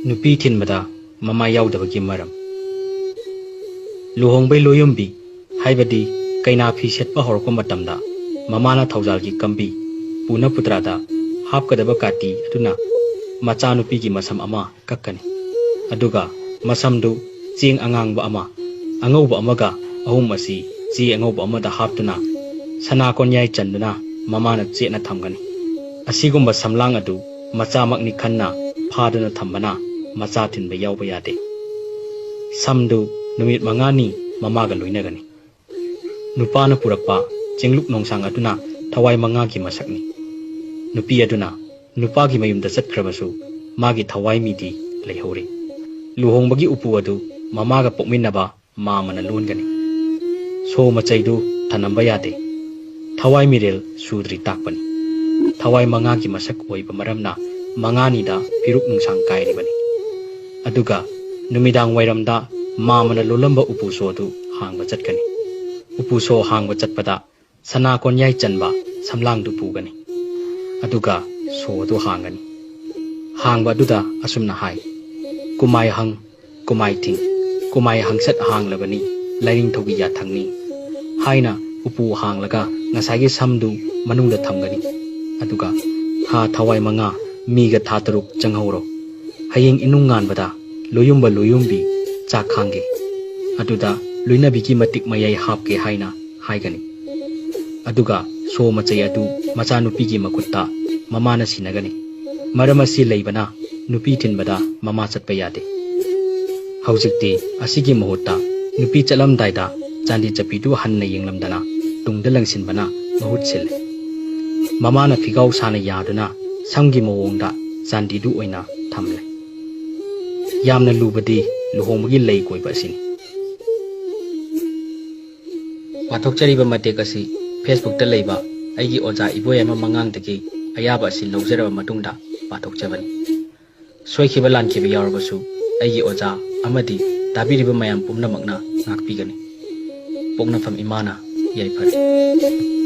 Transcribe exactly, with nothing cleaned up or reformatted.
ꯅꯨꯄꯤ ꯊꯤꯟꯕꯗ ꯃꯃꯥ ꯌꯥꯎꯗꯕꯒꯤ ꯃꯔꯝ꯫ ꯂꯨꯍꯣꯡꯕꯩ ꯂꯣꯌꯨꯝꯕꯤ, ꯍꯥꯏꯕꯗꯤ ꯀꯩꯅꯥ ꯐꯤ ꯁꯦꯠꯄ ꯍꯧꯔꯛꯄ ꯃꯇꯝꯗ, ꯃꯃꯥꯅ ꯊꯧꯖꯥꯜꯒꯤ ꯀꯝꯕꯤ, ꯄꯨꯅ ꯄꯨꯇ꯭ꯔꯥꯗ ꯍꯥꯞꯀꯗꯕ ꯀꯥꯇꯤ ꯑꯗꯨꯅ ꯃꯆꯥꯅꯨꯄꯤꯒꯤ ꯃꯁꯝ ꯑꯃ ꯀꯛꯀꯅꯤ꯫ ꯑꯗꯨꯒ ꯃꯁꯝꯗꯨ ꯆꯦꯡ ꯑꯉꯥꯡꯕ ꯑꯃ, ꯑꯉꯧꯕ ꯑꯃꯒ ꯑꯍꯨꯝ ꯑꯁꯤ ꯆꯦ ꯑꯉꯧꯕ ꯑꯃꯗ ꯍꯥꯞꯇꯨꯅ ꯁꯅꯥ ꯀꯣꯟꯌꯥꯏ ꯆꯟꯗꯨꯅ ꯃꯃꯥꯅ ꯆꯦꯠꯅ ꯊꯝꯒꯅꯤ꯫ ꯑꯁꯤꯒꯨꯝꯕ ꯁꯝꯂꯥꯡ ꯑꯗꯨ ꯃꯆꯥꯃꯛꯅꯤ ꯈꯟꯅ ꯐꯥꯗꯨꯅ ꯊꯝꯕꯅ ꯃꯆꯥ ꯊꯤꯟꯕ ꯌꯥꯎꯕ ꯌꯥꯗꯦ꯫ ꯁꯝꯗꯨ ꯅꯨꯃꯤꯠ ꯃꯉꯥꯅꯤ ꯃꯃꯥꯒ ꯂꯣꯏꯅꯒꯅꯤ꯫ ꯅꯨꯄꯥꯅ ꯄꯨꯔꯛꯄ ꯆꯦꯡꯂꯨꯛ ꯅꯣꯡꯁꯥꯡ ꯑꯗꯨꯅ ꯊꯋꯥꯏ ꯃꯉꯥꯒꯤ ꯃꯁꯛꯅꯤ꯫ ꯅꯨꯄꯤ ꯑꯗꯨꯅ ꯅꯨꯄꯥꯒꯤ ꯃꯌꯨꯝꯗ ꯆꯠꯈ꯭ꯔꯕꯁꯨ ꯃꯥꯒꯤ ꯊꯋꯥꯏ ꯃꯤꯗꯤ ꯂꯩꯍꯧꯔꯤ꯫ ꯂꯨꯍꯣꯡꯕꯒꯤ ꯎꯄꯨ ꯑꯗꯨ ꯃꯃꯥꯒ ꯄꯣꯛꯃꯤꯟꯅꯕ ꯃꯥꯃꯅ ꯂꯣꯟꯒꯅꯤ꯫ ꯁꯣ ꯃꯆꯩꯗꯨ ꯊꯅꯝꯕ ꯌꯥꯗꯦ꯫ ꯊꯋꯥꯏ ꯃꯤꯔꯦꯜ ꯁꯨꯗ꯭ꯔꯤ ꯇꯥꯛꯄꯅꯤ꯫ ꯊꯋꯥꯏ ꯃꯉꯥꯒꯤ ꯃꯁꯛ ꯑꯣꯏꯕ ꯃꯔꯝꯅ ꯃꯉꯥꯅꯤꯗ ꯐꯤꯔꯨꯛ ꯅꯨꯡꯁꯥꯡ ꯀꯥꯏꯔꯤꯕꯅꯤ꯫ ꯑꯗꯨꯒ ꯅꯨꯃꯤꯗꯥꯡ ꯋꯥꯏꯔꯝꯗ ꯃꯥꯃꯅ ꯂꯣꯜꯂꯝꯕ ꯎꯄꯨ ꯁꯣꯗꯨ ꯍꯥꯡꯕ ꯆꯠꯀꯅꯤ꯫ ꯎꯄꯨ ꯁꯣ ꯍꯥꯡꯕ ꯆꯠꯄꯗ ꯁꯅꯥ ꯀꯣꯟꯌꯥꯏ ꯆꯟꯕ ꯁꯝꯂꯥꯡꯗꯨ ꯄꯨꯒꯅꯤ꯫ ꯑꯗꯨꯒ ꯁꯣ ꯑꯗꯨ ꯍꯥꯡꯒꯅꯤ꯫ ꯍꯥꯡꯕ ꯑꯗꯨꯗ ꯑꯁꯨꯝꯅ ꯍꯥꯏ, "ꯀꯨꯃꯥꯏ ꯍꯪ, ꯀꯨꯃꯥꯏ ꯊꯤꯡ, ꯀꯨꯃꯥꯏ ꯍꯪꯁꯠ ꯍꯥꯡꯂꯕꯅꯤ, ꯂꯥꯏꯅꯤꯡꯊꯧꯒꯤ ꯌꯥꯊꯪꯅꯤ" ꯍꯥꯏꯅ ꯎꯄꯨ ꯍꯥꯡꯂꯒ ꯉꯁꯥꯏꯒꯤ ꯁꯝꯗꯨ ꯃꯅꯨꯡꯗ ꯊꯝꯒꯅꯤ꯫ ꯑꯗꯨꯒ, "ꯊꯥ ꯊꯋꯥꯏ ꯃꯉꯥ, ꯃꯤꯒ ꯊꯥ ꯇꯔꯨꯛ ꯆꯪꯍꯧꯔꯣ꯫ ꯍꯌꯦꯡ ꯏꯅꯨꯡ ꯉꯥꯟꯕꯗ ꯂꯣꯌꯨꯝꯕ ꯂꯣꯌꯨꯝꯕꯤ ꯆꯥꯛ ꯈꯥꯡꯒꯦ꯫ ꯑꯗꯨꯗ ꯂꯣꯏꯅꯕꯤꯒꯤ ꯃꯇꯤꯛ ꯃꯌꯥꯏ ꯍꯥꯞꯀꯦ" ꯍꯥꯏꯅ ꯍꯥꯏꯒꯅꯤ꯫ ꯑꯗꯨꯒ ꯁꯣ ꯃꯆꯩ ꯑꯗꯨ ꯃꯆꯥꯅꯨꯄꯤꯒꯤ ꯃꯈꯨꯠꯇ ꯃꯃꯥꯅ ꯁꯤꯟꯅꯒꯅꯤ꯫ ꯃꯔꯝ ꯑꯁꯤ ꯂꯩꯕꯅ ꯅꯨꯄꯤ ꯊꯤꯟꯕꯗ ꯃꯃꯥ ꯆꯠꯄ ꯌꯥꯗꯦ꯫ ꯍꯧꯖꯤꯛꯇꯤ ꯑꯁꯤꯒꯤ ꯃꯍꯨꯠꯇ ꯅꯨꯄꯤ ꯆꯠꯂꯝꯗꯥꯏꯗ ꯆꯥꯟꯗꯤ ꯆꯠꯄꯤꯗꯨ ꯍꯟꯅ ꯌꯦꯡꯂꯝꯗꯅ ꯇꯨꯡꯗ ꯂꯪꯁꯤꯟꯕꯅ ꯃꯍꯨꯠ ꯁꯤꯜꯂꯦ꯫ ꯃꯃꯥꯅ ꯐꯤꯒꯥꯎ ꯁꯥꯅ ꯌꯥꯗꯨꯅ ꯁꯝꯒꯤ ꯃꯑꯣꯡꯗ ꯆꯥꯟꯗꯤꯗꯨ ꯑꯣꯏꯅ ꯊꯝꯂꯦ꯫ ꯌꯥꯝꯅ ꯂꯨꯕꯗꯤ ꯂꯨꯍꯣꯡꯕꯒꯤ ꯂꯩ ꯀꯣꯏꯕ ꯑꯁꯤꯅꯤ꯫ ꯄꯥꯊꯣꯛꯆꯔꯤꯕ ꯃꯇꯦꯛ ꯑꯁꯤ Facebook ꯇ ꯂꯩꯕ ꯑꯩꯒꯤ ꯑꯣꯖꯥ ꯏꯕꯣꯌꯥꯏꯃ ꯃꯉꯥꯡꯗꯒꯤ ꯑꯌꯥꯕ ꯑꯁꯤ ꯂꯧꯖꯔꯕ ꯃꯇꯨꯡꯗ ꯄꯥꯊꯣꯛꯆꯕꯅꯤ꯫ ꯁꯣꯏꯈꯤꯕ ꯂꯥꯟꯈꯤꯕ ꯌꯥꯎꯔꯕꯁꯨ ꯑꯩꯒꯤ ꯑꯣꯖꯥ ꯑꯃꯗꯤ ꯇꯥꯕꯤꯔꯤꯕ ꯃꯌꯥꯝ ꯄꯨꯝꯅꯃꯛꯅ ꯉꯥꯛꯄꯤꯒꯅꯤ꯫ ꯄꯣꯛꯅꯐꯝ ꯏꯃꯥꯅ ꯌꯥꯏꯐꯔꯦ꯫